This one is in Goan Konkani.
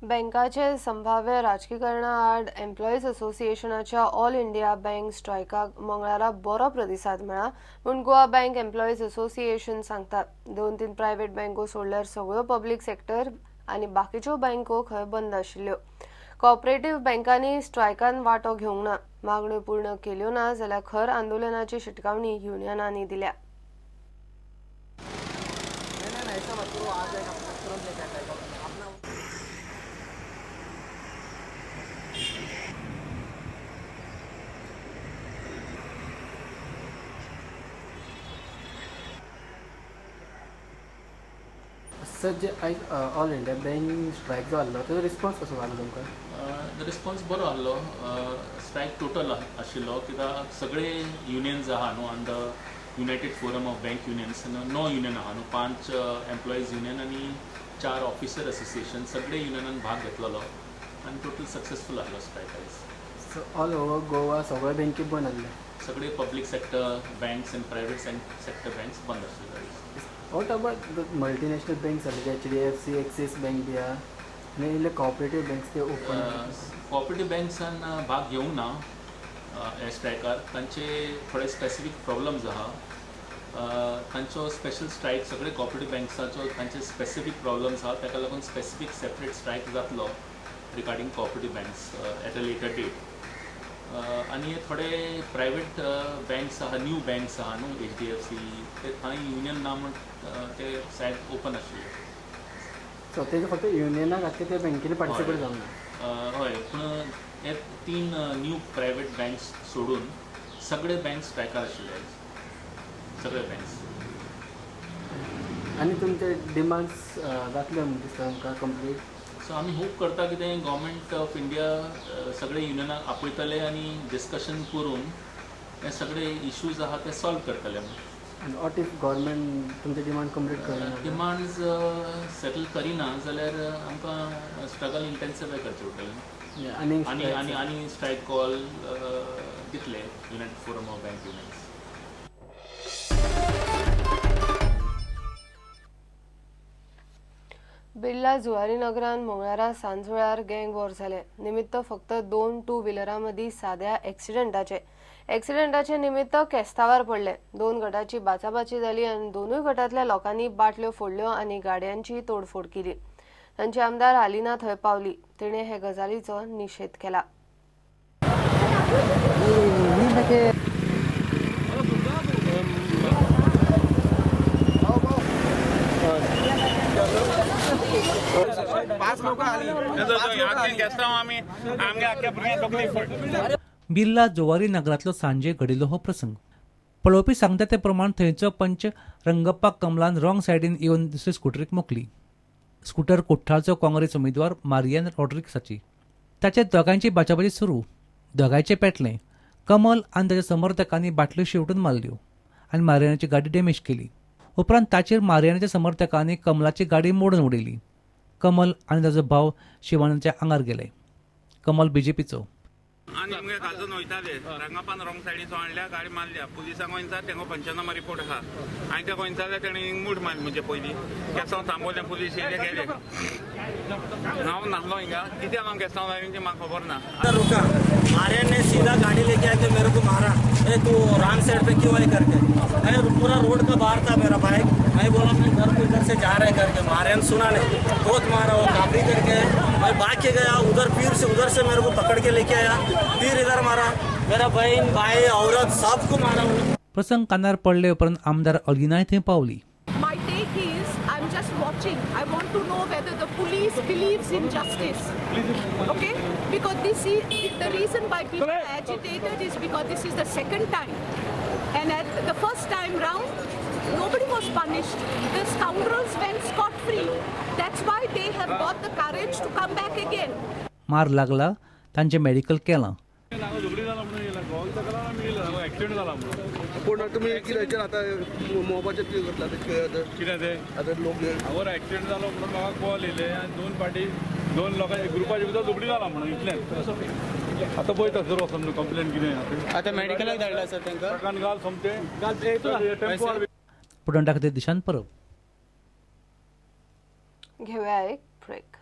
बँकाचे संभाव्य राजकीकरणा आड एम्प्लॉईज असोसिएशनाच्या ऑल इंडिया बँक स्ट्रायकाक मंगळारा बरो प्रतिसाद मेळ्ळा म्हूण गोवा बँक एम्प्लॉईज असोसिएशन सांगता. 2-3 प्रायव्हेट बँको सोडल्यार सगळ्यो पब्लीक सेक्टर आनी बाकीच्यो बँको खंय बंद आशिल्ल्यो. कॉपरेटिव्ह बँकांनी स्ट्रायकान वांटो घेवंक ना. मागण्यो पूर्ण केल्यो ना जाल्यार खर आंदोलनाची शिटकावणी युनियनांनी दिल्या. सर, जे आयज ऑल इंडिया बँक स्ट्रायक जो आसलो ताजो रिस्पॉन्स कसो आसलो तुमकां? रिस्पॉन्स बरो आसलो. स्ट्रायक टोटल आशिल्लो कित्याक सगळे युनियन्स आहा न्हू on the United Forum of Bank Unions 9 union आहा न्हू, 5 एम्प्लॉईज युनियन आनी 4 ऑफिसर असोसिएशन, सगळे युनियनान भाग घेतलेलो आनी टोटल सक्सेसफूल आसलो स्ट्रायक आयज. सो ऑल ओवर गोवा सगळे बँकी बंद आसले? सगळे public sector banks and private sector banks बंद आशिल्ले आयज. What about the multinational banks आसले, HDFC, axis bank बी आहा आनी इल्ले कॉपरेटीव बँक्स ते ओपन? कॉपरेटीव बँक्सान भाग घेवंक ना ह्या स्ट्रायकार. तांचे थोडे स्पेसिफीक प्रॉब्लम्स आहा. तांचो स्पेशल स्ट्रायक सगळे कॉपरेटीव बँक्साचो तांचे स्पेसिफीक प्रॉब्लम्स आहा, ताका लागून स्पेसिफीक सेपरेट स्ट्रायक जातलो regarding cooperative banks at a later date. आनी थोडे प्रायवेट बँक्स आहा, न्यू बँक्स आहा न्हू, HDFC, ते थंय युनियन ना म्हण ते सायड ओपन आशिल्ले. सो ते फक्त युनियना खातीर ते बँकेन पार्टिसिपेट जावंक ना? हय, पूण हे 3 न्यू प्रायवेट बँक्स सोडून सगळे बँक्स स्ट्रायकार आशिल्ले, सगळे बँक्स. आनी तुमचे डिमांड्स जातले म्हूण दिसता तुमकां कंप्लीट? सो आमी होप करता की तें गव्हर्मेंट ऑफ इंडिया सगळे युनियनाक आपयतले आनी डिस्कशन करून हे सगळे इश्यूज आहा ते सॉल्व करतले. आनी what if government तुमचे डिमांड कंप्लीट करिना? डिमांड्स सेटल करिना जाल्यार आमकां स्ट्रगल इंटेन्सिफाय करचें पडटलें. आनी आनी आनी आनी स्ट्रायक कॉल दितले United Forum of Bank Unions. Birla Zuari नगरान मंगळारा सांजवेळार गँग वॉर जाले. निमित्त फक्त 2 टू व्हिलरां मदीं साद्या एक्सिडंटाचे. एक्सिडंटाचे निमित्त केस्तावार पडले. 2 गटाची बाचाबाची जाली आनी दोनूय गटांतल्या लोकांनी बाटल्यो फोडल्यो आनी गाडयांची तोडफोड केली. तांची आमदार आलिना थंय पावली. तिणें हे गजालीचो निशेध केला. बिर्ला जुवारी नगरांतलो सांजे घडिल्लो हो प्रसंग. पळोवपी सांगता ते प्रमाण थंयचो पंच रंगप्पा कमलान रॉंग सायडीन येवन दुसरे स्कुटरीक मोखली. स्कुटर कुठ्ठाळचो काँग्रेस उमेदवार मारियन रॉड्रिक्साची. ताच्या दोगांयची बाचाबाची सुरू. दोगांयचें पेटलें. कमल आनी ताच्या समर्थकांनी बाटल्यो शेवटून मारल्यो आनी मारियनाची गाडी डॅमेज केली. उपरांत ताचेर मारियनाच्या समर्थकांनी कमलाची गाडी मोडून उडयली. कमल आनी ताचो भाव शिवानाच्या आंगार गेले. कमल बीजेपीचो. आनी आमगे खाजून वयताले, रंगापान रॉंग सायडीन हाडल्या, गाडी मारल्या. पुलिसांक वयता तेंको पंचनामा रिपोर्ट आहा. आनी ते खंय तेणी मूठ मारली म्हणजे पयलीं केसांव थांबोवलें, पुलीस येयले गेले. हांव नासलो हिंगा, कित्याक हांव केसांव लायली ती म्हाका खबर ना. रुका, मारियन ने सीधा गाड़ी लेके आके मेरे को मारा. ए तू रॉन्ग साइड पे क्यों है करके. मैं पूरा रोड का बाहर था मेरा बाइक. मैं बोला मैं घर को इधर से जा रहा है करके. मारियन सुना नहीं, बहुत मारा वो काफी करके. मैं भाग के गया उधर, फिर से उधर से मेरे को पकड़ के लेके आया, फिर इधर मारा. मेरा बहन भाई औरत सबको मारा. प्रसंग कानार पडले उपरांत आमदार अलिनाय थंय पावली. My take is, I'm just watching. I want to know whether the police believes in justice. Okay? Because this is the reason why people are agitated is because this is the second time. And at the first time round, nobody was punished. The scoundrels went scot-free. That's why they have got the courage to come back again. मार लागला, तांचे मेडिकल केलां. पूण तुमी कितें आतां मोबाचेर कितें करता कितें तें आतां लोक हांव एक्सिडंट जालो म्हणून म्हाका कॉल येयले आनी 2 पार्टी 2 लोकां ग्रुपाचे भितर झगडी जाला म्हणून इतलें. आतां पळयता सर वचोन कंप्लेन कितें आतां मेडिकलाक धाडला सर तांकां ट्रकान घाल सोमतें टेम्पो. प्रुडंटा खातीर दिशांत परब. घेवया एक ब्रेक.